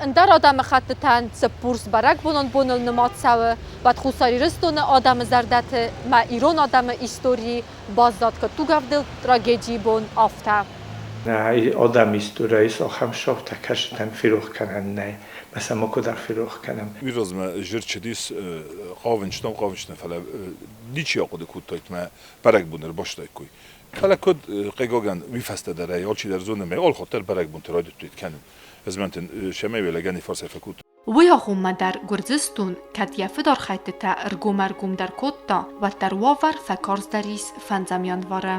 ӕндӕр адӕмыхӕттытӕн Цыппурс бӕрӕгбонон боныл нымад цӕуы, уӕд Хуссар Ирыстоны адӕмы зӕрдӕты мӕ ирон адӕмы историйы баззад куыд тугӕвдылд трагедийы бон, афтӕ. Нӕ адӕмы историйы ис ахӕм цаутӕ, кӕцытӕн ферох кӕнӕн нӕй, мӕ сӕ макуыдӕр ферох кӕнӕм. Уый размӕ ӕрцыдис хъавынчытӕм, хъавынчытӕм, фӕлӕ ничи ахъуыды кодтаид мӕ бӕрӕгбон ӕрбастаиккой. Фӕлӕ куыд, хъыгагӕн, уый фӕстӕ дӕр ӕй алчидӕр зоны, ӕмӕ алхатт дӕр бӕрӕгбонты райдыдтой кӕнын. Ӕз мӕн сӕмӕй уӕлӕгӕни фарсӕй фӕкодтон. Уый агъоммӕ дӕр Гуырдзыстон кӕд йӕ фыдархӕйдтытӕ ӕргом-ӕргомдӕр кодта, уӕддӕр уавӕр фӕкарздӕр ис фӕндзӕм январы.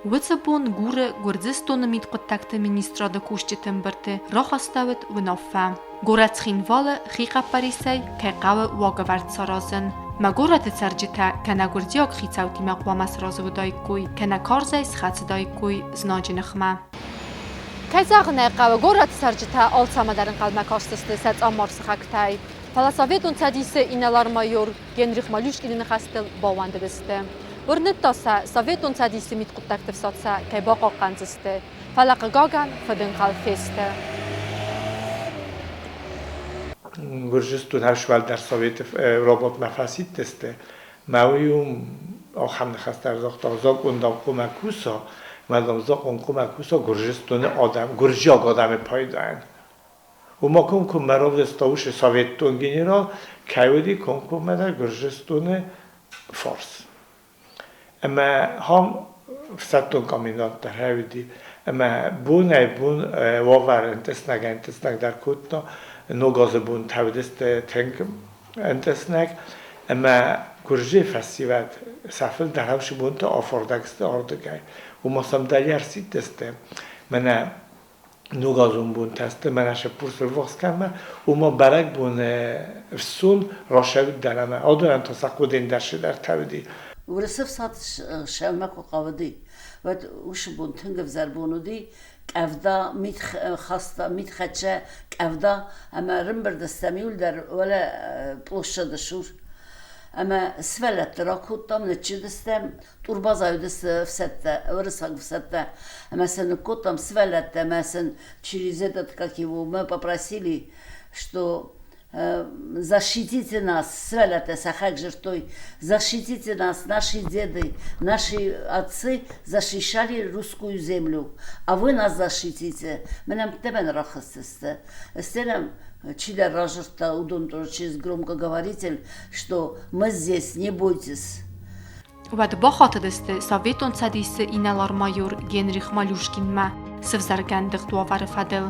Уыцы бон Гуры Гуырдзыстоны мидхъуыддӕгты министрады кусджыты ӕмбырды рахастӕуыд уынаффӕ, горӕт Цхинвалы хихъӕппӕрисӕй кӕй хъӕуы уагӕвӕрд саразын. Мӕ горӕты цӕрджытӕ кӕнӕ гуырдзиаг хицӕуттимӕ хъуамӕ сразы уыдаиккой, кӕнӕ карзӕй схӕцыдаиккой знаджы ныхмӕ. Кӕй зӕгъын ӕй хъӕуы, горӕты цӕрджытӕ алцӕмӕ дӕр ӕнхъӕлмӕ кастысты сӕ цъаммар сыхӕгтӕй. Фӕлӕ Советон Цӕдисы инӕлар-майор Генрих Малюшкины ныхӕстыл баууӕндыдысты. Уырныдта сӕ, Советон Цӕдисы мидхъуыддӕгты фсад сӕ кӕй бахъахъхъӕндзысты, фӕлӕ, хъыгагӕн, фыдӕнхъӕл фесты. Гуырдзыстон ӕфсымӕрдӕр Советы роботмӕ фӕсидтысты, мӕ уый у ахӕм ныхӕстӕ загъта, закъон дам хъуамӕ куса, мӕ дам закъон хъуамӕ куса Гуырдзыстоны адӕм, гуырдзиаг адӕмы пайдайӕн. Уымӕ комкоммӕ равдыста уыцы советтон генерал, кӕй уыди комкоммӕ дӕр Гуырдзыстоны фарс. Ӕмӕ ахӕм ӕфсӕддон комендант дӕр уыди. Ӕмӕ бонӕй-бон уавӕр ӕнтъыснӕг-ӕнтъыснӕгдӕр кодта. Ног азы бонтӕ уыдысты тынг ӕнтъыснӕг. Ӕмӕ гуырдзыйы фӕсивӕд сӕ фылдӕр ӕвсы бонты афардӕг сты ардыгӕй. Уымӕ сӕм дӕле ӕрсидтысты. Мӕнӕ ногазон бонтӕ сты, мӕнӕ сыппурсы ввахс кӕмӕ, уымӕ бӕрӕгбоны фсон рацӕуд дӕр ӕмӕ адонӕн та сӕ хъуыдыйы дӕр цыдӕртӕ уыди. Уырысы фсад сӕумӕ куы хъавыди, уӕд уыцы бон тынг ӕвзӕр бон уыди, къӕвда, мит хаста, мит хӕццӕ къӕвда, ӕмӕ ӕрӕмбырд стӕм иуылдӕр уӕлӕ площады цур. Ӕмӕ сывӕллӕтты ракодтам, ныччыдыстӕм, Турбазайы уыдысты ӕфсӕдтӕ, уырыссаг ӕфсӕдтӕ, ӕмӕ сӕ ныккодтам сывӕллӕттӕ ӕмӕ сын через этот, как его, мы попросили, что защитите нас, сывӕллӕттӕ сӕхӕг жырдтой, защитите нас, наши деды, наши отцы защищали русскую землю, а вы нас защитите. Мӕнӕн тӕмӕн рахызтысты. Стӕй чидӕр разырдта, уыдон тоже через громкоговоритель, что мы здесь, не бойтесь. Уӕд бахатыдысты Советон Цӕдисы инӕлар-майор Генрих Малюшкинмӕ сывзаргӕ ӕндыгъд уавӕры фӕдыл.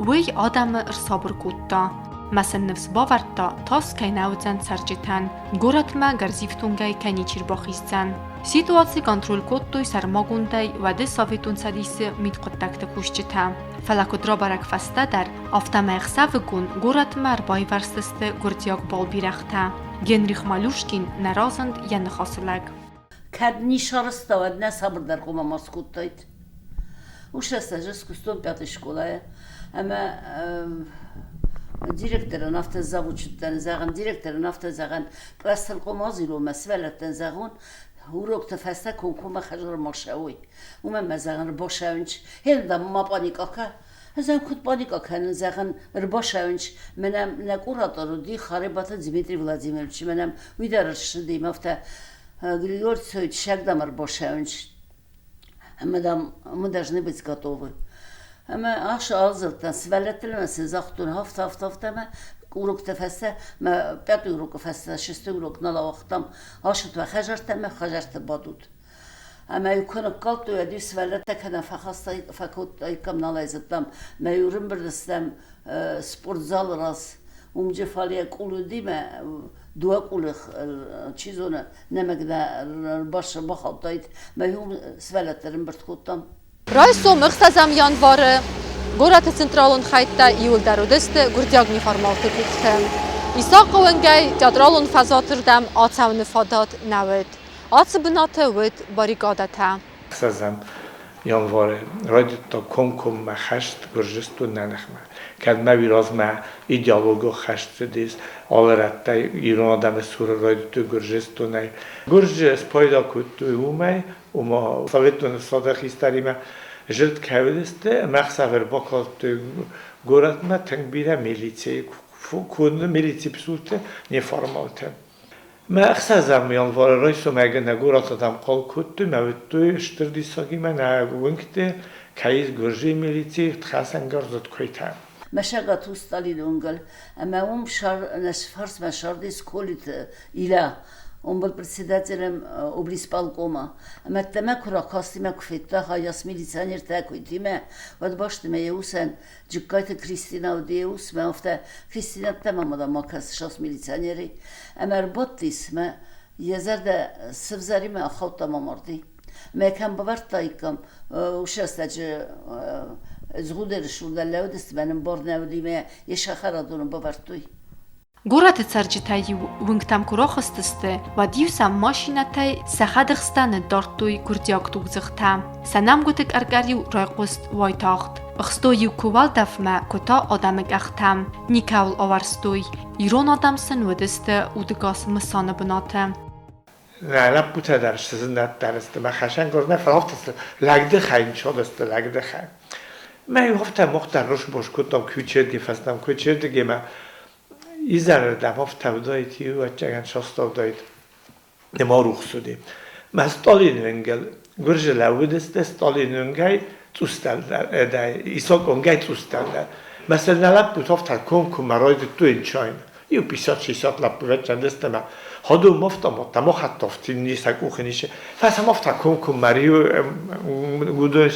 Уый адӕмы ӕрсабыр кодта. Мӕ сын ныфс бавӕрдта, тас кӕй нӕ уыдзӕн цӕрджытӕн, горӕтмӕ гӕрзифтонгӕй кӕй ничи рбахиздзӕн. Ситуаци контроль кодтой сӕрмагондӕй уӕды Советон Цӕдисы мидхъуыддӕгты кусджытӕ. Фӕлӕ куыд рабӕрӕг фӕстӕдӕр, афтӕмӕй ӕхсӕвыгон горӕтмӕ ӕрбайвӕрстысты гуырдзиаг балбирӕгътӕ. Генрих Малюшкин нӕ разынд йӕ ныхасы лӕг. Кӕд не сарӕзта, уӕд нӕ сабырдӕр хъуамӕ ма скодтаид. Уыцы рӕстӕджы скуыстон пятой скъолайы ӕмӕ директорӕн афтӕ завуч уыдтӕн, зӕгъын, директорӕн афтӕ зӕгъӕн, кълӕстӕн хъуамӕ азилон мӕ сывӕллӕттӕн зӕгъон, урокты фӕстӕ комкоммӕ хӕдзармӕ ссӕуой. Уымӕн мӕ зӕгъын, ӕрбацӕуынц. Гъе, дам, ма пъаникъа кӕ. Ӕз ӕм куыд пъаникъа кӕнын, зӕгъын, ӕрбацӕуынц. Мӕнӕ нӕ куратор уыди Харебаты Дмитрий Владимирович, мӕнӕ уый дӕр ссыди, ӕмӕ афтӕ Григорий Цоевич, дам, ӕрбацӕуынц. Ӕмӕ, дам, мы должны быть готовы. Ӕмӕ ас алдзырдтан, сывӕллӕттыл ӕмӕ сын загътон, афтӕ, афтӕ, афтӕ ӕмӕ уроктӕ фӕстӕ, мӕ пятый урокы фӕстӕ, шестой урок нал ауагътам, ашыд уӕ хӕдзӕрттӕ ӕмӕ хӕдзӕртты бадут. Ӕмӕ-иу куы ныккалдтой, уӕд-иу сывӕллӕттӕ кӕнӕ фӕхастай, фӕкодтаиккам, нал ӕй зыдтам. Мӕ-иу ӕрӕмбырд стӕм спортзалы раз. Уымджы фалейӕ къул уыди мӕ дыууӕ къулы, чи зоны, нӕмыг нӕ бахаудтаид. Мӕ-иу сывӕллӕтты ӕрӕмбырд кодтам. Райсом ӕхсӕзӕм январы горӕты централон хӕйттӕ иуылдӕр уыдысты гуырдзиаг неформалты къухты. Исахъы уӕнгӕй театралон фӕзуаты рдӕм ацӕуыны фадат нӕ уыд. Ацы бынаты уыд баррикадӕтӕ. Ӕхсӕзӕм январы райдыдта комкоммӕ хӕст Гуырдзыстоны ныхмӕ. Кӕд мӕ уый размӕ идеологон хӕст цыдис, алы рӕттӕй ирон адӕмы цуры райдыдтой Гуырдзыстонӕй. Гуырдзы спайда кодтой уымӕй, ома Советон Ӕфсады хистӕримӕ. Зылд кӕй уыдысты, ӕмӕ ӕхсӕвы ӕрбакалдтой горӕтмӕ тынг бирӕ милицийы куы милицийы псулты неформалты. Мӕ ӕхсӕзӕм январы райсомӕй нӕ горӕты дам хъал кодтой, мӕ уыдтой стыр диссагимӕ нӕ уынгты кӕй ис гуырдзыйы милицийы хӕцӕнгарзы куыйтӕ. Мӕсӕгат у Сталины уынгыл, ӕмӕ уым нӕ фарсмӕ сардис Колиты Илья. Он был председателем облисполкома. Ӕмӕ ӕддӕмӕ куы ракасти мӕ куы федта, хайас милиционертӕ куыйтимӕ, уӕд бастымӕ йӕ усӕн Джыккайты Кристинӕ уыди йӕ ус, мӕ афтӕ Кристинӕ ӕддӕмӕ ма ма кӕс сас милиционерӕй. Ӕмӕ ӕрбадтис, мӕ йӕ зӕрдӕ сывзӕримӕ ахаудта ма марди. Мӕ кӕм бавӕрдтаиккам, уыцы рӕстӕджы Згъудеры сур дӕр лӕууыдысты, мӕнӕн бар нӕ уыди, мӕ йӕ сахарадоны бавӕрдтой. Горӕты цӕрджытӕ-иу уынгтӕм куы рахызтысты, уӕд-иу сӕм машинӕтӕй сӕ хӕдӕхстӕ ныддардтой гуырдзиаг тугдзыхтӕ. Сӕ нӕмгуыты къӕр-къӕр-иу райхъуыст уайтагъд. Ӕхстой-иу куы уӕлдӕфмӕ, куы та адӕмы къӕхтӕм. Никӕуыл ауӕрстой. Ирон адӕм сын уыдысты удыгас мысаны бынаты. Нӕ лӕппутӕ дӕр сызындӕттӕ сты, мӕ хӕсӕнгарз нӕ фӕлӕ лӕгдыхӕй нцадысты лӕгдыхӕй. Мӕ иу афтӕ мохтӕ русбос кодтам куичерги фӕстӕм куичердигемӕ изӕрырдӕм афтӕ уыдаид, ӕвӕццӕгӕн састӕудаид, ма рухс уыди. Мӕ Сталины уынгыл гуырдзы лӕууыдысты Сталины уынгӕй цъустӕлдӕр, Исаконгӕй цъустӕлдӕр. Мӕ сыл нӕ лӕппутӕ афтӕ комкоммӕ райдыдтой нчайын. Иу 50-60 лӕппу вӕццӕндысты ӕмӕ ходом автоматтӕ, махаттовти сӕ къухы ницы. Фӕсӕм афтӕ комкоммӕ уыдон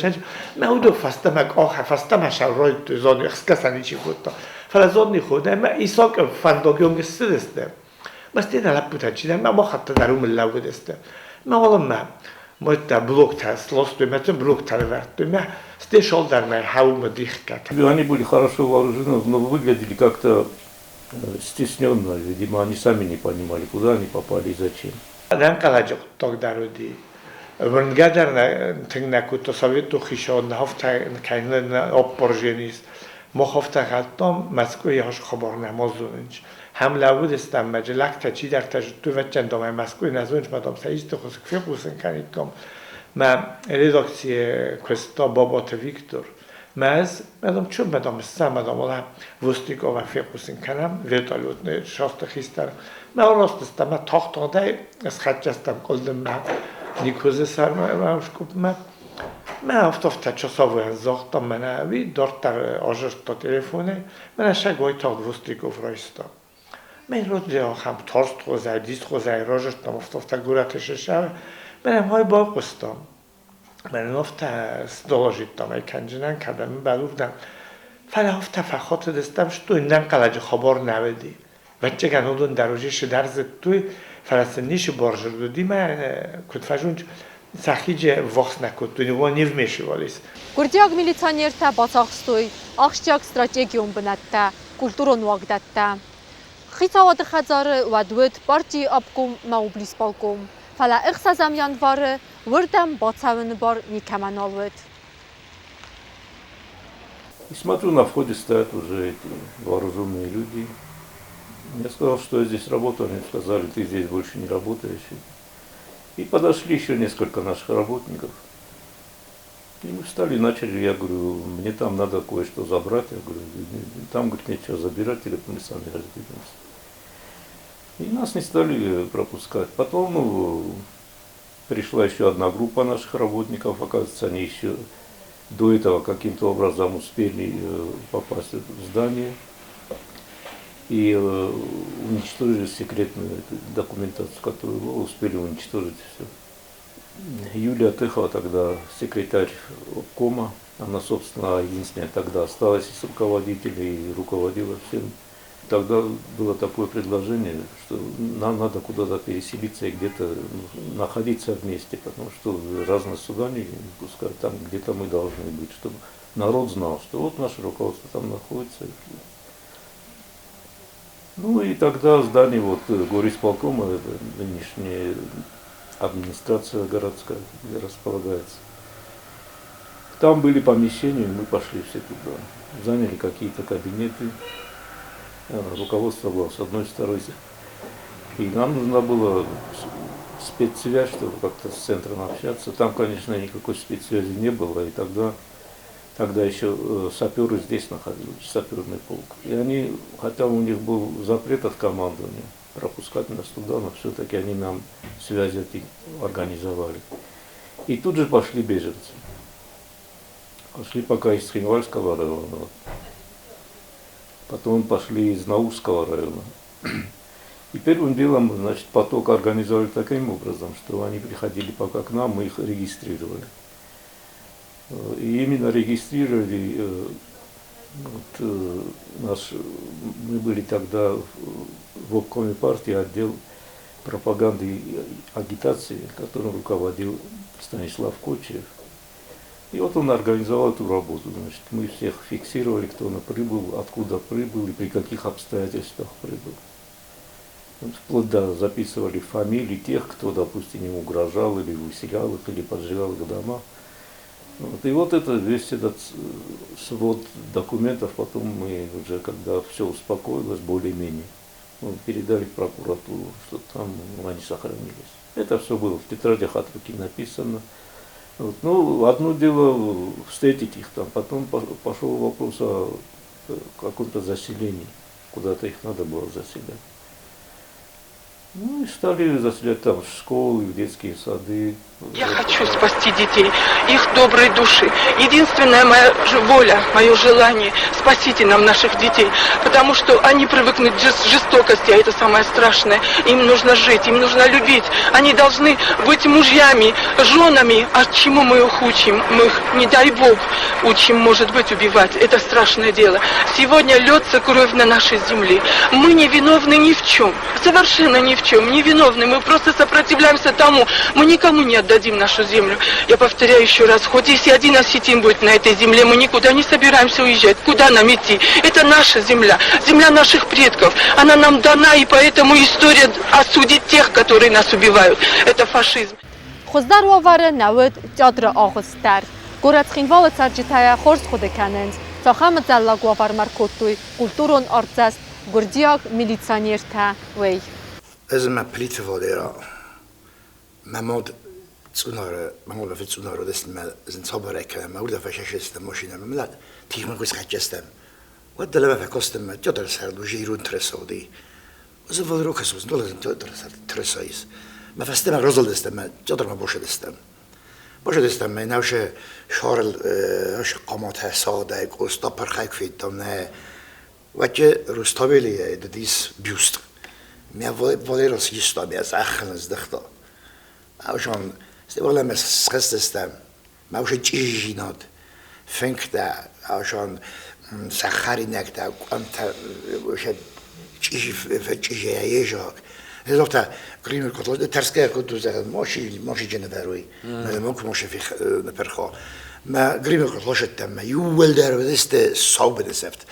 мӕ уыдон фӕстӕмӕ къахӕ, фӕстӕмӕ сӕ райдыдтой зоны, ӕхсгӕ ничи кодта. Фӕлӕ зоны ход ӕмӕ Исак фӕндагон ссыдысты. Мӕ лӕппутӕ чидӕр мӕ махаттӕ дӕр уым лӕууыдысты. Мӕ уалынмӕ мӕ блоктӕ сластой, мӕ блоктӕ ӕрӕвӕрдтой, мӕ стӕй шалдармӕ хауымӕ дихгӕ. Они были хорошо вооружены, но выглядели как-то стесненно. Видимо, они сами не понимали, куда они попали и зачем. Ӕнӕнхъӕлӕджы хъуыддаг дӕр уыди. Уырнгӕ дӕр тынг нӕ кодта советон хицауад нӕ афтӕ кӕй нӕ аппарженис. Мах афтӕ гъӕдтам, Мӕскуыйы ас хабар нӕма зонынц. Хӕм лӕууыдыстӕм мӕ лӕгтӕ чидӕртӕ зыдтой, вӕццӕн дам ӕй Мӕскуыйы нӕ зонынц, мӕ дам сӕ исты хуызы куы фехъусын кӕниккам. Мӕ редакцийы куыста Бабаты Виктор. Мӕ ӕз, мӕ дам, чё, мӕ дам, ссӕ, мӕ дам, ола Востикова фехъусын кӕнӕм, вертолетный шахты хистӕр. Мӕ раст стӕм, мӕ тагъд-тагъдӕй схӕццӕ стӕм къуылдыммӕ, Никозы сӕрмӕ скъупмӕ. Мӕ афтӕ часовойӕн загътам, мӕнӕ уый дарддӕр азырдта телефонӕй, мӕнӕ сӕг уайтагъд Востриков райста. Мӕ родзӕ ахӕм тарстгъуызӕй, дисгъуызӕй разырдтам афтӕ горӕты сысӕр, мӕнӕ май байхъуыстам. Мӕнӕн афтӕ сдоложиттам ӕй кӕнджынӕн, кӕдӕм бӕлувдӕн. Фӕлӕ афтӕ фӕхатыдыстӕм, что ӕнӕнхъӕлӕджы хабар нӕ уыди. Ӕвӕццӕгӕн уыдон дӕр уже сыдӕр зыдтой, фӕлӕ сын ницы бардзырд уыди мӕ куыд фӕзонд, сӕхиджы ввахс нӕ кодтой, не вмешивались. Гуырдзиаг милиционертӕ бацахстой ахсджиаг стратегион бынӕттӕ, культурон уагдӕттӕ. Хицауады хӕдзары уӕд уыд партийы обком мӕ облисполком, фӕлӕ ӕхсӕзӕм январы уырдӕм бацӕуыны бар никӕмӕн нал уыд. И смотрю, на входе стоят уже эти вооруженные люди. Я сказал, что я здесь работаю, они сказали, ты здесь больше не работаешь. И подошли еще несколько наших работников. И мы встали и начали, я говорю, мне там надо кое-что забрать. Я говорю, там, говорит, нечего забирать, или мы сами разберемся. И нас не стали пропускать. Потом, ну, пришла еще одна группа наших работников, оказывается, они еще до этого каким-то образом успели попасть в здание и уничтожили секретную эту документацию, которую была, успели уничтожить все. Юлия Тыхова тогда секретарь обкома, она, собственно, единственная тогда осталась из руководителей и руководила всем. Тогда было такое предложение, что нам надо куда-то переселиться и где-то, ну, находиться вместе, потому что разные суда не пускают, там где-то мы должны быть, чтобы народ знал, что вот наше руководство там находится. Ну и тогда здание вот горисполкома, это нынешняя администрация городская, где располагается. Там были помещения, мы пошли все туда. Заняли какие-то кабинеты. Руководство было с одной стороны. И нам нужно было спецсвязь, чтобы как-то с центром общаться. Там, конечно, никакой спецсвязи не было, и тогда еще саперы здесь находились, саперный полк. И они, хотя у них был запрет от командования пропускать нас туда, но все-таки они нам связь эти организовали. И тут же пошли беженцы. Пошли пока из Цхинвальского района, потом пошли из Наурского района. И первым делом, значит, поток организовали таким образом, что они приходили пока к нам, мы их регистрировали. И именно регистрировали вот, наш, мы были тогда в обкоме партии отдел пропаганды и агитации, которым руководил Станислав Кочиев. И вот он организовал эту работу. Значит, мы всех фиксировали, кто на прибыл, откуда прибыл и при каких обстоятельствах прибыл. Вот вплоть до записывали фамилии тех, кто, допустим, им угрожал или выселял их, или поджигал их дома. Вот. И вот это, весь этот свод документов потом мы уже, когда все успокоилось более-менее, мы передали в прокуратуру, что там они сохранились. Это все было в тетрадях от руки написано. Вот. Ну, одно дело встретить их там, потом пошел вопрос о каком-то заселении, куда-то их надо было заселять. Ну и стали заселять там в школы, в детские сады. Я хочу спасти детей, их доброй души. Единственная моя воля, мое желание – спасите нам наших детей, потому что они привыкнут к жестокости, а это самое страшное. Им нужно жить, им нужно любить. Они должны быть мужьями, женами. А чему мы их учим? Мы их, не дай Бог, учим, может быть, убивать. Это страшное дело. Сегодня льется кровь на нашей земле. Мы не виновны ни в чем. Совершенно ни в чем. Не виновны. Мы просто сопротивляемся тому. Мы никому не отдадим нашу землю. Я повторяю еще раз, хоть если один осетин будет на этой земле, мы никуда не собираемся уезжать. Куда нам идти? Это наша земля, земля наших предков. Она нам дана, и поэтому история осудит тех, которые нас убивают. Это фашизм. Хуыздӕр уавӕры нӕ уыд театры агъуыст дӕр. Горӕт Цхинвалы цӕрджытӕ йӕ хорз хъуыды кӕнынц, цахӕм ӕдзӕллаг уавӕрмӕ ркодтой культурон артдзӕст гуырдзиаг милиционертӕ, уый. Ӕз ӕмӕ Плиты Валера, мӕ мад Цъунары, мӕ мад фыд Цъунары уыдысты зын цабарӕй кӕнӕм, мӕ уырдӕм фӕсӕсыстӕм машинӕмӕ, мӕ тигъмӕ куы схӕццӕ уӕд дӕлӕмӕ фӕкастӕн, мӕ театры сӕрд уже ирон тырыса уыди. Уыцы Валеро кӕсус, театры сӕрд тырыса ис. Мӕ фӕстӕмӕ разылдыстӕм, мӕ театрмӕ башыдыстӕм. Башыдыстӕм, мӕ наушы шарыл хъаматӕ сагъдӕй, къоста пырхӕй куы федтам, нӕ Ватье Руставелийӕ дыдис бюст. Мӕ Валерос иста, мӕ зӕххын здыхта. Ӕвзон, стӕй схызтыстӕм, мӕ усы чъизинад, фынгтӕ, ӕвзон сӕ хӕринӕгтӕ, къуымтӕ, чъизи фӕчъизийӕ езаг. Загъта, Гример тӕрсгӕ кодтой, зӕгъын, маши дженеверуй, мӕ мок моше наперхо. Мӕ Гример котлошеттӕм, мӕ иууылдӕр уыдысты сау бынысӕфт.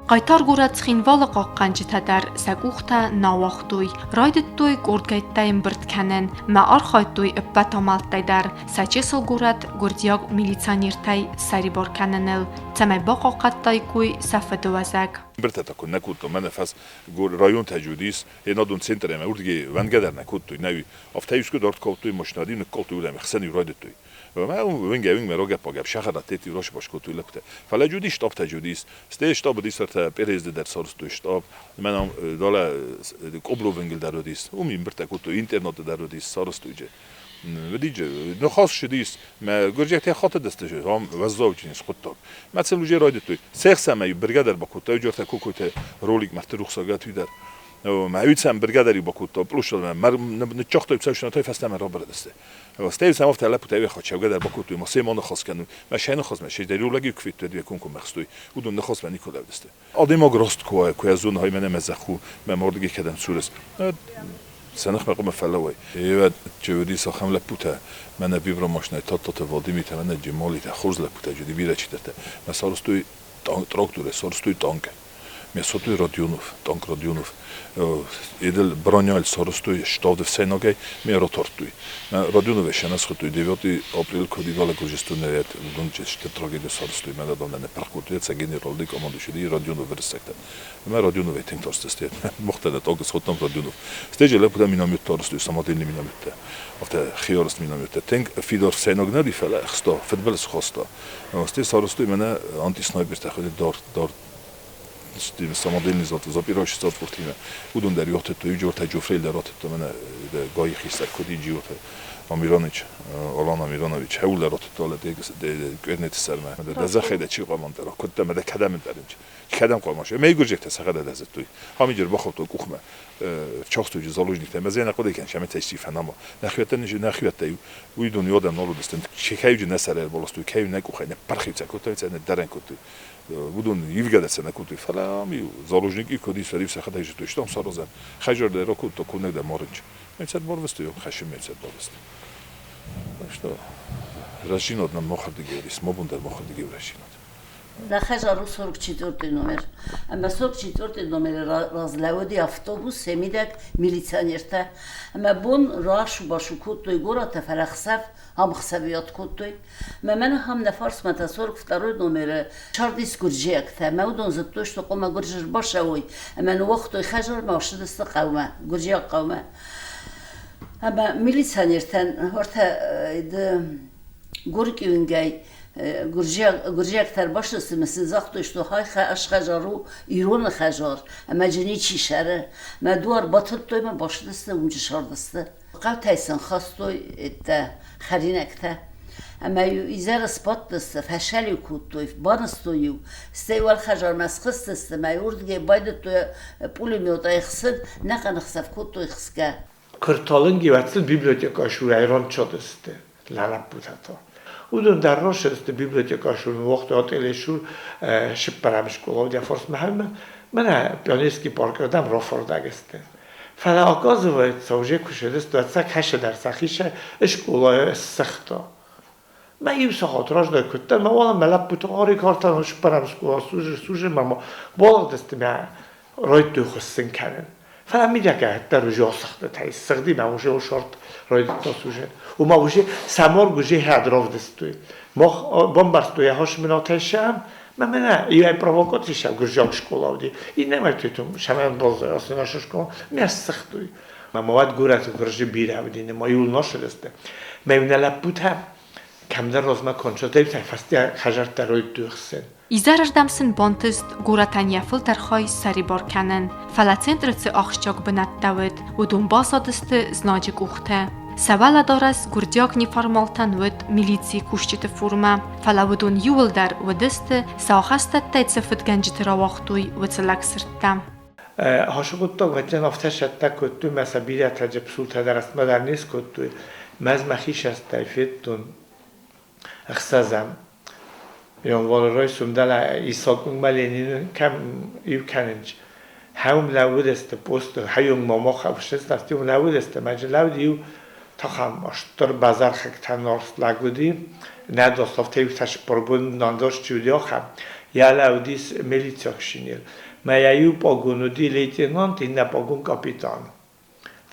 Хъайтар горӕт Цхинвалы хъахъхъӕнджытӕ дӕр сӕ къухтӕ нӕ уагътой. Райдыдтой къордгӕйттӕй ӕмбырд кӕнын мӕ архайдтой ӕппӕт амӕлттӕй дӕр сӕ чысыл горӕт гуырдзиаг милиционертӕй ссӕрибар кӕныныл, цӕмӕй бахъахъхъӕдтаиккой сӕ фыдыуӕзӕг. Ӕмбырдтӕ куы нӕ кодтам, мӕнӕ фӕс районтӕ уыдис, енадон центр ӕмӕ уырдыгӕй вӕнгӕ дӕр нӕ кодтой, нӕ афтӕ искуы дард кодтой машинӕ, ныккалдтой уырдӕм, ӕхсӕн-иу райдыдтой. Ӕмӕ уынгӕ-уынгмӕ рагӕпп-агӕпп сахарат тети рашбаш кодтой лӕппутӕ. Фӕлӕ уыдис штабтӕ уыдис, стӕй штаб уыдис ӕртӕ Перезды дӕр сарӕзтой штаб, мӕнӕ далӕ Къобловынгыл дӕр уыдис, уым ӕмбырдтӕ кодтой, интернаты дӕр уыдис, сарӕзтой джы. Уыдиджы ныхас ссыдис, мӕ гуырдзиӕгтӕ хатыдысты, ам уӕззауджын хъуыддаг. Мӕ сын уже райдыдтой. Сӕхсӕмӕ быргӕ дӕр бакодта, уджортӕ кокойтӕ ролик мӕрдты рухсагӕт уый дӕр. Мӕ уыцӕм быргӕ дӕр бакодта, плюс ныццагътой цӕуснатӕй фӕстӕмӕ рабырыдысты. Стӕй сӕм афтӕ лӕппутӕ хачӕвгӕ дӕр бакодтой, ма сӕ ма ныхас кӕнын. Мӕ сӕ ныхасмӕ се дӕр лӕги куы федтой, комкоммӕ хстой, уыдон ныхасмӕ никуы лӕудысты. Адӕймаг раст куы уа, куы зона, хай мӕнӕ мӕ зӕхх у, мӕ мардыгӕй кӕдӕм сурыс. Сӕ ныхмӕ хъуамӕ фӕлӕууай. Евӕ чеведи сахам лӕппутӕ, мӕнӕ вибромашинӕ Тадтаты Владимиртӕ, мӕнӕ Джемалитӕ, хорз лӕппутӕ, джуди бирӕ чидӕртӕ. Мӕ сарӕзтой тракторӕй, сарӕзтой танкӕ. Ме сотуй Родионов, танк Родионов. Эдел бронял соростуй ставд ӕфсӕйнагӕй ме ротардтой. Родионов шенас хутой 9 апрель кодигала Гурджистунерет удон чеште трагедия соростуй мӕ дам не паркотуй ца генерал ди командующий Родионов версекта. Мӕ Родионов этинг тарстесте. Мохтана тог схотам Родионов. Стеже лепуда миномет тарстуй самодельный миномет. Афтӕ хиарст минометтӕ. Тынг фидар ӕфсӕйнаг нӕ уыди, фӕлӕ ӕхста, фыдбылыз хаста. Стӕй сарӕзтой мӕнӕ антиснайпертӕ дард самодельный запирающий затвортимӕ. Уыдон дӕр иу атыдтой, иу джортӕ Джофрель дӕр атыдта мӕнӕ гайы хистӕр куыд Джиоты Амиранович, Алан Амиранович, хӕуыл дӕр атыдта кърнеты сӕрмӕ. Дӕ зӕххӕй дӕ чи хъуамӕ ӕндӕра, куыд дӕ, мӕ дӕ кӕдӕм ӕндӕрынч. Кӕдӕм хъуамӕ ӕмӕ гуырджиӕгтӕ сӕхӕдӕг зыдтой. Хамиджер бахаудтой къухмӕ чахтуджы заложниктӕ, ӕмӕ нӕ хъуыды кӕн, сӕмӕ цӕй фӕнама. Нӕхиуӕттӕ уыдон адӕм нал уыдысты. Кӕйуджы нӕ сӕрӕй ӕрбаластой, кӕй нӕ къухӕй нӕ пырхиуцӕ кодтой, нӕ дӕрӕн кодтой. Уыдон ивгӕ дӕр сӕ нӕ кодтой, фӕлӕ ам иу заложник куыд ис, фӕлӕ сӕхӕдӕг зыдтой, стӕм саразӕм. Хӕжар дӕр ракодта, куынӕг дӕр марынч. Мецӕд барвыстой, хӕссын мецӕд барвыстой. Так что рӕстдзинад нӕм махырдыгӕй уыдис, мӕ бон дӕр махырдыгӕй у рӕстдзинад. Нӕ хӕдзар у 44 номер. Ӕмӕ 44 номеры разлӕууыди автобус, сӕ мидӕг милиционертӕ. Ӕмӕ бон расу-басу кодтой горӕты, фӕлӕ хсӕв ам хсӕвиуат кодтой. Мӕ мӕн ахӕм нӕ фарсмӕ та 42 номеры цардис гуырдзиӕгтӕ. Мӕ уыдон зыдтой, что хъуамӕ гуырдзы ӕрбацӕуой ӕмӕ ныууагътой хӕдзармӕ, ссыдысты хъӕумӕ, гуырдзиаг хъӕумӕ. Ӕмӕ милиционертӕн уӕртӕ Горький уынгӕй гуырдзиӕгтӕ ӕрбацыдысты ӕмӕ сын загътой, что хай хӕдзар у ироны хӕдзар ӕмӕ дзы ничи цӕры. Мӕ дуар батыдтой ӕмӕ бацыдысты, уынджы цардысты. Хъӕутӕй сын хастой хӕринӕгтӕ. Ӕмӕ-иу изӕры сбадтысты, фӕсӕл-иу кодтой, банызтой-иу, стӕй уӕлхӕдзармӕ схызтысты ӕмӕ уырдыгӕй байдыдтой пулеметӕй хсын, нӕхъӕн ӕхсӕв кодтой хсгӕ. Куырталынги вӕццыл библиотекӕ шурӕй рончодысты лӕппутӕ. Уыдон дӕр росысты библиотекӕ шур, уохты отеле шур шиппӕрӕм школа уыди форсмӕ мӕнӕ Пионерский парк рдӕм рофордаг сты. Фӕлӕ оказывается, уже куы сыдысты, уӕд сӕ кӕсыдӕр сӕхицӕй скъолайы ссыгъта. Мӕ иу сахат раздӕр куыддӕр мӕ уалынмӕ лӕппуты хъӕрӕй картӕн шиппӕрӕм скъола служи, служи мӕ балыгъдысты мӕ райдыдтой хуыссын кӕнын. Фӕлӕ мидӕгӕй дӕр уже асыгъдытӕй ссыгъди мӕ уже ушорт райдыдта служи. Уымӕ уже сӕ морг уже хӕд равдыстой. Мах бамбӕрстой хосминатӕй сӕм, мӕ мӕнӕ иуӕй провокаци сӕ гуырдзиаг скъола уыди, иннӕмӕй тытум сӕмӕн баззай ацы наша школа, мӕ ссыгътой. Мӕ уӕд горӕты гуырдзы бирӕ уыди, ма иуыл насыдысты. Мӕ иу нӕ лӕппутӕ кӕмдӕр размӕ кончатӕй фӕстӕ хӕдзӕрттӕ райдыдтой хсын. Изӕрырдӕм сын бантыст горӕтӕн йӕ фылдӕр хай ссӕрибар кӕнын, фӕлӕ центры цы ахсджиаг бынӕттӕ уыд, уыдон баззадысты знаджы къухты. Сӕ уӕлӕдарӕс гуырдзиаг неформалтӕн уыд милицийы кусджыты формӕ, фӕлӕ уыдон иууылдӕр уыдысты, сӕ ахӕстӕттӕй цы фыдгӕнджыты рауагътой, уыцы лӕгсырдтӕ. Хасыгъуыддаг вӕццӕн афтӕ сӕттӕ кодтой, мӕ сӕ бирӕтӕ псултӕ дӕр рӕстмӕ дӕр не скодтой. Мӕ ӕз мӕхи сӕстӕй федтон ӕхсӕзӕм январы райсом дӕлӕ Исакунгмӕ Ленины кӕм иу кӕнынч. Хӕум лӕууыдысты посты, хӕйон мамах ӕфсӕстӕфты лӕууыдысты, мӕ лӕуд иу тахам стыр базархӕгтӕ нарст лӕг уыди, нӕ доставтӕ иу тӕсборгонд нандос чи уыди, ахӕм. Йӕ лӕудис милициаг шинел. Мӕ йӕ иу пъагон уыди лейтенант, иннӕ пъагон капитан.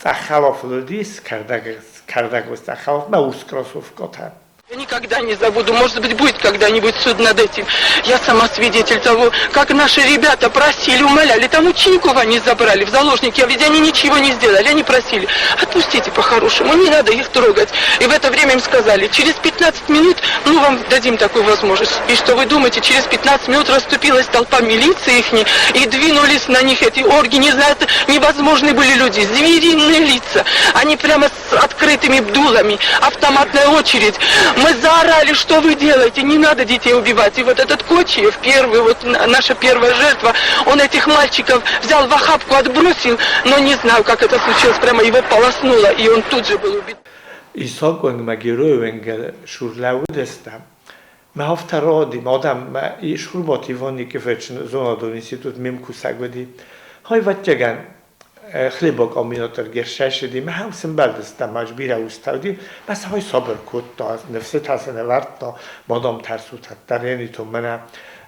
Цъӕх хӕлафыл уыдис, кӕрдӕгвӕз цъӕх хӕлаф, мӕ урс кроссовкӕтӕ. Я никогда не забуду, может быть, будет когда-нибудь суд над этим. Я сама свидетель того, как наши ребята просили, умоляли, там учеников они забрали в заложники, а ведь они ничего не сделали, они просили, отпустите по-хорошему, не надо их трогать. И в это время им сказали, через 15 минут мы вам дадим такую возможность. И что вы думаете, через 15 минут расступилась толпа милиции их и двинулись на них эти орги, не знаю, это невозможные были люди, звериные лица. Они прямо с открытыми дулами, автоматная очередь. Мы заорали, что вы делаете, не надо детей убивать. И вот этот Кочиев, первый, вот наша первая жертва, он этих мальчиков взял в охапку, отбросил, но не знаю, как это случилось, прямо его полоснуло, и он тут же был убит. Исакунгмӕ геройвенгел шур лӕууыдыстӕм. Мӕ афтӕ ради, мадам, мӕ Шурбат Иван Никифорович зонадон институт ме мкусӕг уыди. Хай вӕццӕгӕн хлебокомбинатор гершӕсыди, мӕ хӕм сымбӕлдыстӕм, ӕз бирӕ устӕ уыди, мӕ сӕ хай сабыр кодта, ныфсытӕ сын ӕвӕрдта, мадам тӕрсут, ӕддӕр енитон мӕнӕ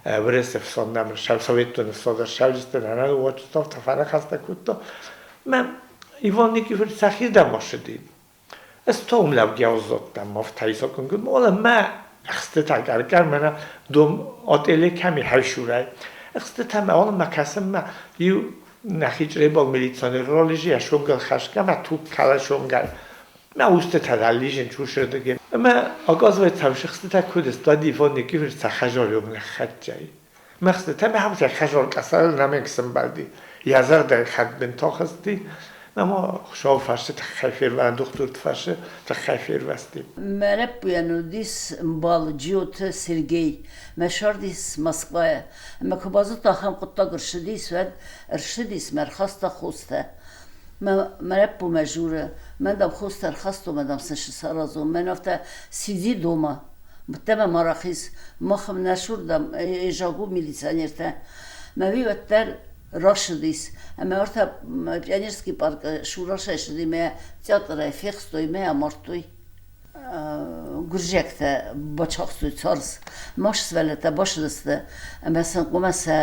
Уырысы ӕфсад нӕм Советон ӕфсад ӕрсӕвджытӕ нӕ уочтов фӕныхӕстӕ кодта. Мӕ Иван Никифорович сӕхирдӕм ацыди. Ez tom levgeozzottam maftaisakon gud ma اخستتا قرقر منا دوم اتели ками хашурай اخستتا ма ол ма касам ма ю ნახიჭრებო მილიციონერ როლიჟი აშონგალ ხაშკა მა თუ ქალა შონგალ მა უსტეთა დალიჟენ ჩუშერდეგე მა оказывается შეხსტეთა ქუდეს დადი ივან ნიკიფოროვიჩ სახაჟორი ომნა ხაჭაი მახსტეთა მა ჰამთა ხაჟორ კასალ ნამექსმბალდი იაზარდა ხადბენ თოხასტი Нама шов фарше тхайфер ва доктор тфарше тхайфер васти. Мэреппуян удис мбал Джиот Сергей. Мӕ Москвайӕ. Ӕмӕ куы базыдта, ахӕм хъуыддаг ӕрцыдис, уӕд ӕрцыдис мӕ ӕрхаста хостӕ. Мӕ мӕ лӕппумӕ журы, мӕн дам хостӕ ӕрхастон, мӕ дам сын саразон. Мӕн афтӕ сиди дома. Мӕ ма рахиз. Махм нӕ сур дам ежагу милиционертӕ. Мӕ уый уӕддӕр рашыдис. Ӕмӕ ӕртӕ Пионерский паркы Шурашӕй ссыди мӕ театрӕй фехстой мӕ амардтой. Гуырдзиӕгтӕ бацахстой царз. Ма сывӕллӕттӕ басыдысты ӕмӕ сын хъуамӕ сӕ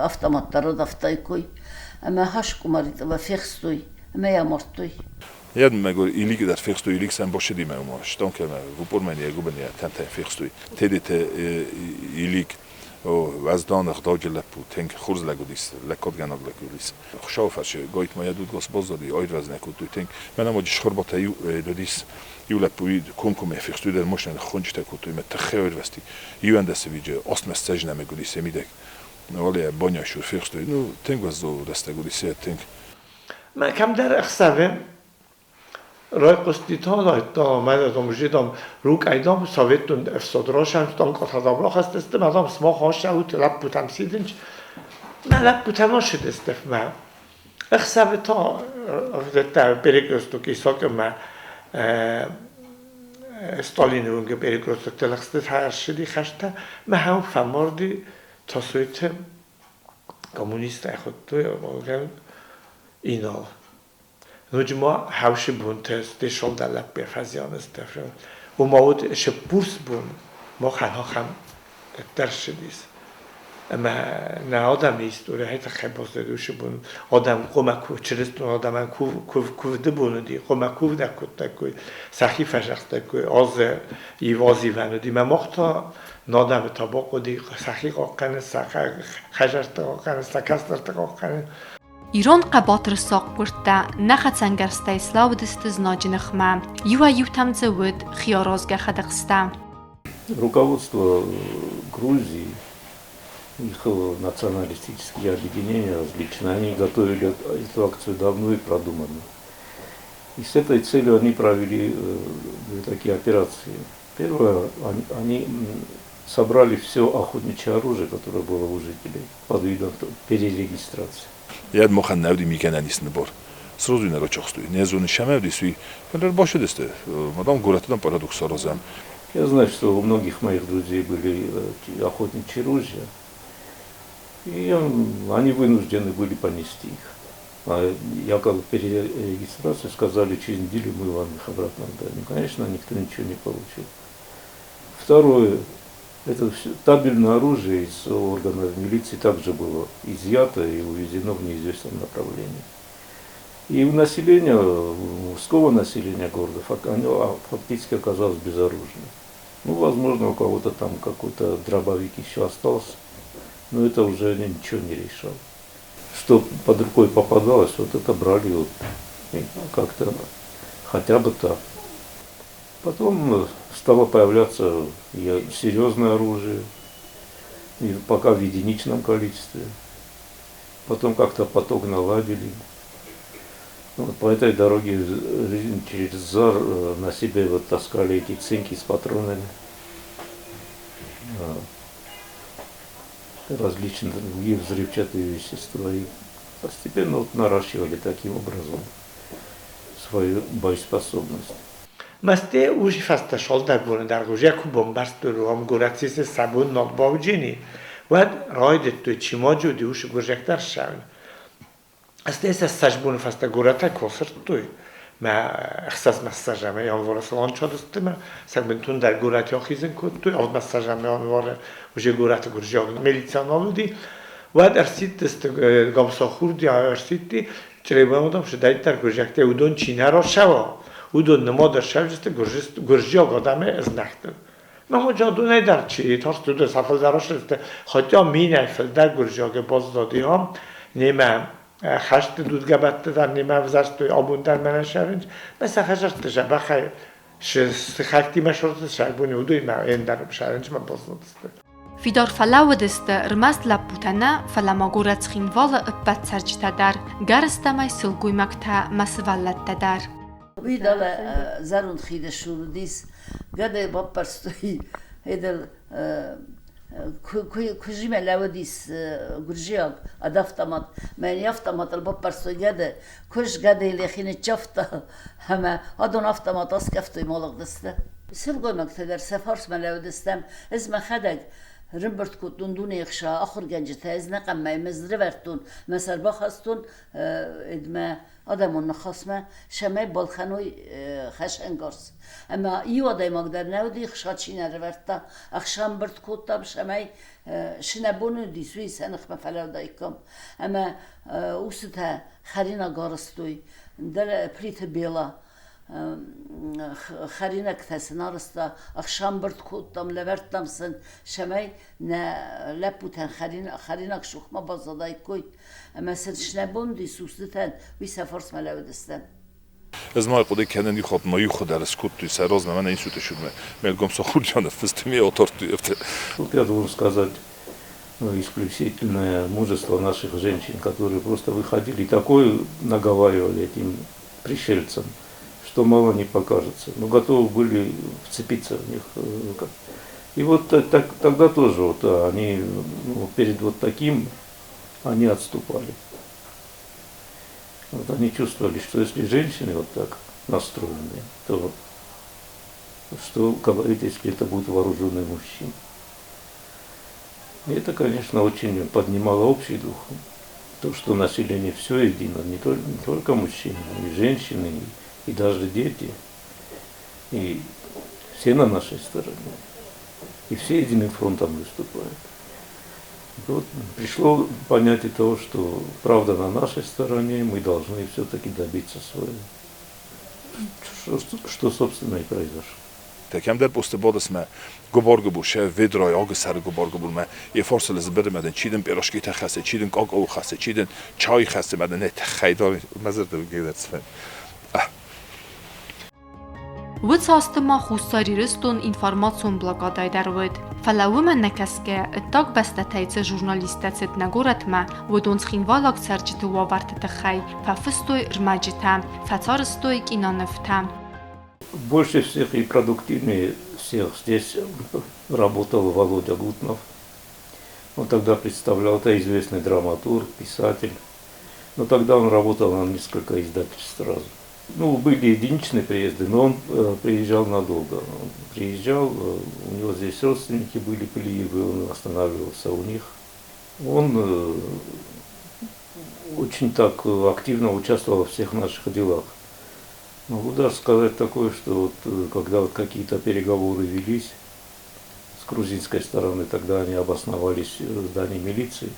автоматтӕ радавтаиккой. Ӕмӕ хӕскъуымӕритъы фехстой ӕмӕ йӕ амардтой. Яд мегор илик дар фехстой илик сам бошиди ме ума штонке ме вупормени егубени тенте фехстой тедите илик وزدان اخداج لپو تنک خورز لگودیس لکاد گناگ لگودیس خشاو فرشه گایت ما یدود گاس بازدادی آید وزن کود تنک منم آجی شخور با تایو دودیس иу лӕппуйы комкоммӕ фехстой дӕр машинӕ хонджытӕ кодтой мӕ тыххӕй аирвӕзти. Иуӕндӕсы виджы остмӕ сцӕжнӕмӕг уыдис йӕ мидӕг. Вале баняшур фехстой. Ну, тынг уӕззау рӕстӕг уыдис, тынг. Мӕ кӕмдӕр ӕхсӕвы райхъуысти та лайдта, мӕ жидам рукайдам советон ӕфсад рашӕм танкотадам рахӕстысты, мадам смах ашаут лӕппутӕм сидынч. Мӕ лӕппутӕм ашыдысты мӕ. Ӕхсӕвы та перекресток Исакымӕ Сталины уынгы перекресток телӕхсты ӕрсыди хӕстӕ, мӕ хӕм фӕмарди Тасойты коммунист ӕхуыдтой Инал. Ноджы ма хӕусы бонтӕ сты шолда лӕппе фӕзианысты. Уыма уыд шыппурс бон, махӕн ахӕм тӕрсыдис. Ӕмӕ нӕ адӕмы истори хӕй баззад бон адӕм хъуамӕ чырыстон адӕмӕн куывды бон уыди, хъуамӕ куывд кодтаккой, сӕхи фӕзӕгътаккой, аз ив азивӕн уыди. Мӕ мах та надӕмы та бахъуыди сӕхи хъахъхъӕнын, сӕ хӕдзӕртты хъахъхъӕнын, сӕ кӕстӕрты хъахъхъӕнын. Ирон хъӕбатыр сахъгуырдтӕ нӕ хӕцӕнгӕрзтӕй слӕууыдысты знаджы ныхмӕ. Иуӕй-иутӕм дзы уыд хиаразгӕ хӕдӕхстӕ. Руководство Грузии, их националистические объединения различные, они готовили эту акцию давно и продуманно. И с этой целью они провели две такие операции. Первое, они собрали все охотничье оружие, которое было у жителей, под видом перерегистрации. Яд мохан навди микананис набор. Сразу не рачахстуй. Не зоны шамавди суи. Фалер башедесте. Мадам городтан парадокс аразам. Я знаю, что у многих моих друзей были охотничьи ружья, и они вынуждены были понести их. А якобы перерегистрацию сказали, через неделю мы вам их обратно отдадим. Конечно, никто ничего не получил. Второе, это все, табельное оружие из органов милиции также было изъято и увезено в неизвестном направлении. И у населения, мужского населения города, оно фактически оказалось безоружным. Ну, возможно, у кого-то там какой-то дробовик еще остался, но это уже ничего не решало. Что под рукой попадалось, вот это брали вот, как-то хотя бы так. Потом стало появляться серьезное оружие, и пока в единичном количестве. Потом как-то поток наладили. Вот по этой дороге жизнь через Зар на себе вот таскали эти цинки с патронами. Различные другие взрывчатые вещества. И постепенно вот наращивали таким образом свою боеспособность. Масте ужи фаста шолдар боны даргуж яку бомбарстуру ам горацис сабун нотбауджини. Вад райдеттой чимаджуди уш гуржактар шавн. Асте эса сажбун фаста гората косырттой. Мӕ 26 январы сланчадысты мӕ сӕ бынтондӕр горӕты ахизын кодтой. 26 январы уже горӕты гуырдзиаг милицӕ нал уыди. Уӕд ӕрсидтысты Гамсахурдиа ӕрсидти, Чъребанодам цыдӕриддӕр гуырдзиӕгтӕ, уыдон чи нӕ рацӕуа, уыдон нымад ӕрцӕудзысты гуырдзиаг адӕмы знӕгтыл. Махуджа дуней дӕр чи тарст уыд, сӕ фылдӕр ӕрсидты, хотя минӕй фылдӕр гуырдзиагы баззади ам, немӕ хӕсты дудгӕбӕтты дӕр немӕ ӕвзӕрстой, абон дӕр мӕнӕ сӕрынч, мӕ сӕ хӕдзӕртты дзӕбӕхӕй сыхӕгтимӕ сырдты сӕрбоны уыдоимӕ ӕндӕр сӕрынчмӕ баззадысты. Фидар фӕлӕууыдысты ӕрмӕст лӕппутӕ нӕ, фӕлӕ ма горӕт Цхинвалы ӕппӕт цӕрджытӕ дӕр, гӕрыстӕмӕй сылгоймӕгтӕ мӕ сывӕллӕттӕ дӕр. Уый дӕлӕ зӕронд хиды цур уыдис, гӕдӕй баппӕрстой, эдел куызимӕ лӕууыдис гуырдзиаг ӕд автомат. Мӕн автоматыл баппӕрстой гӕды, куыз гӕдыйыл йӕхи ныццавта ӕмӕ адон автомат аскъӕфтой малыгъдысты. Сылгоймӕгтӕ дӕр сӕ фарсмӕ лӕууыдыстӕм, ӕз мӕхӕдӕг рымбырд кодтон дунейы хсӕн ахуыргӕнджытӕ, ӕз нӕ къаммӕй мӕ ӕрывӕрдтон, мӕ сӕр бахастон, мӕ адӕмон ныхасмӕ, цӕмӕй балхӕной хӕсӕнгарз. Ӕмӕ иу адӕймаг дӕр нӕ уыди, хсад чи нӕ ӕрӕвӕрдта, ӕхсӕмбырд кодтам, цӕмӕй цы нӕ бон уыдис, уый сӕ ныхмӕ фӕлӕудаиккам. Ӕмӕ усытӕ хӕринаг арӕзтой, дӕр Плиты Бела хӕринӕгтӕ сын арӕзта, ӕхсӕмбырд кодтам, лӕвӕрдтам сын, цӕмӕй нӕ лӕппутӕн хӕринаг сухмӕ баззадаиккой. Ӕмӕ сын снӕбон уыдис устытӕн, уый сӕ фарсмӕ лӕууыдысты. Ӕз ма хъуыды кӕнын, иу хатт ма иу хуыдӕр скодтой сӕ размӕ, мӕнӕ институты сюрмӕ. Мелгом Сахурджанов фысты отортты. Тут я должен сказать, ну, исключительное мужество наших женщин, которые просто выходили и такое наговаривали этим пришельцам, что мало не покажется. Но готовы были вцепиться в них. И вот так, тогда тоже вот они, ну, перед вот таким они отступали. Вот они чувствовали, что если женщины вот так настроены, то что говорить, если это будет вооруженный мужчина. И это, конечно, очень поднимало общий дух. То, что население все едино, не только мужчины, но и женщины, и даже дети. И все на нашей стороне. И все единым фронтом выступают. Вот пришло понятие того, что правда на нашей стороне, мы должны все-таки добиться своего. Что, собственно, и произошло. Кӕмдӕр посты бадысмӕ гуыбар-гуыбур, сӕ ведрайы агы сӕры гуыбар-гуыбурмӕ йӕ фарсыл ызбырымӕ чи дын пъирашкитӕ хӕссы, чи дын какао хӕссы, чи дын чай хӕссы, мӕ дын тыххӕй мӕ зӕрдӕ гӕдӕцфӕн. Уыцы азты ма Хуссар Ирыстон информацион блокадӕйы дӕр уыд. Фӕлӕ уымӕ нӕ кӕсгӕ, ӕддаг бӕстӕтӕй цы журналисттӕ цыд нӕ горӕтмӕ, уыдон цхинвайлаг цӕрджыты уавӕрты тыххӕй фӕфыстой ӕрмӕджытӕ, фӕцарӕзтой кинонывтӕ. Больше всех и продуктивнее всех здесь работал Володя Гутнов. Он тогда представлял, это известный драматург, писатель. Но тогда он работал на несколько издательств сразу. Ну, были единичные приезды, но он приезжал надолго. Он приезжал, у него здесь родственники были, Плиевы, он останавливался у них. Он очень так активно участвовал во всех наших делах. Могу даже сказать такое, что вот, когда вот какие-то переговоры велись с грузинской стороны, тогда они обосновались в здании милиции,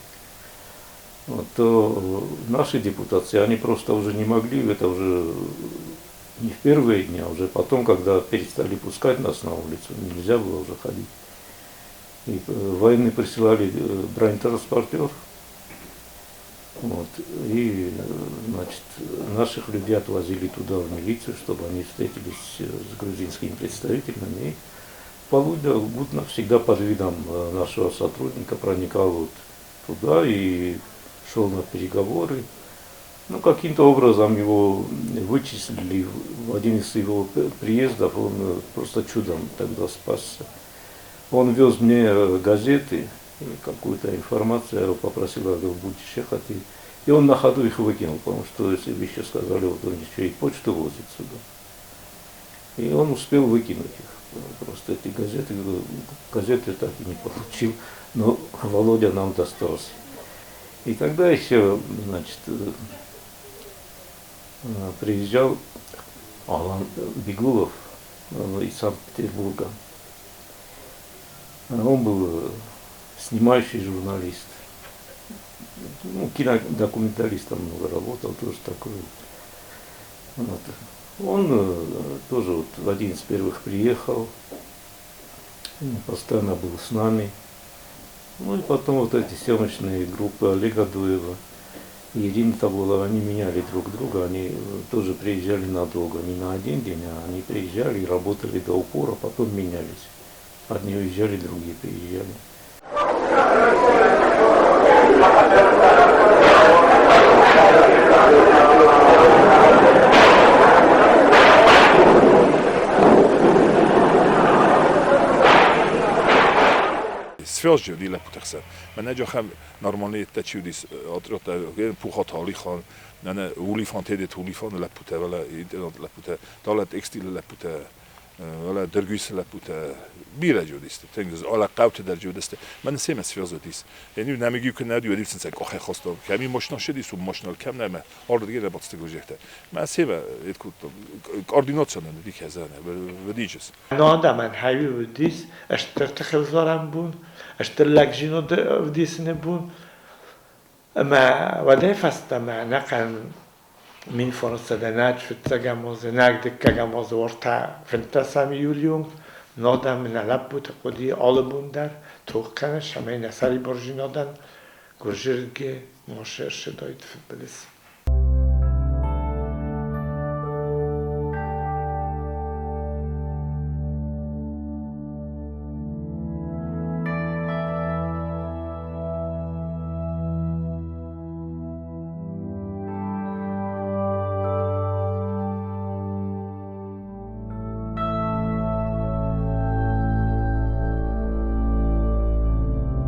вот, то наши депутации, они просто уже не могли, это уже не в первые дни, а уже потом, когда перестали пускать нас на улицу, нельзя было уже ходить. И военные присылали бронетранспортер, вот, и, значит, наших людей отвозили туда, в милицию, чтобы они встретились с грузинскими представителями. И Володя Гутнов всегда под видом нашего сотрудника проникал вот туда и шел на переговоры. Ну, каким-то образом его вычислили. В один из его приездов он просто чудом тогда спасся. Он вез мне газеты, какую-то информацию, я его попросил, я говорю, будешь ехать. И он на ходу их выкинул, потому что, если бы еще сказали, вот он еще и почту возит сюда. И он успел выкинуть их. Просто эти газеты, газеты так и не получил, но Володя нам достался. И тогда еще, значит, приезжал Алан Бегулов из Санкт-Петербурга. Он был снимающий журналист. Ну, кинодокументалистом много работал, тоже такой. Вот. Он тоже вот в один из первых приехал, постоянно был с нами. Ну и потом вот эти съемочные группы Олега Дуева и Ирины Табулова, они меняли друг друга, они тоже приезжали надолго, не на один день, а они приезжали и работали до упора, потом менялись. Одни уезжали, другие приезжали. სფელსჯევდი ლეპუთეხსა. მანე ჯოხა ნორმალი ტაჩიუდის ოტროტა ფუხოთ ალიხან ნანა ულიფანტედეთ ულიფან ლეპუთე ველა ინტერნეტ ლეპუთე დალა ტექსტილ ლეპუთე ვალა დერგვის ლეპუთე ბირა ჯუდის თენგզ ალა ყავთე დერ ჯუდესტე მან სემე სფელზოდის ენი ნამიგი ქნადიუ ედივცინცე კოხე ხოსტო კემი მოშნო შედის უ მოშნო კემნემე ორ დგე რაბოცტე გოჟეხტე მან სემე ეთქუ კოორდინაციონე დიქეზანე ვდიჯეს ნოდამან ჰაივი ვდის აშტერთხელზორან ბუნ აშტერლაგჟინო ვდისნე ბუნ მა ვადეფასტა მა ნაყან min 15 5 дыккӕгӕм азы 35 июльюнг нодам на лӕппуты хъуыди алы бон дӕр тох кӕны, цӕмӕй нӕ сӕрибарзинадӕн Гуырджырге ма ӕрцыдаид фыдбылыз.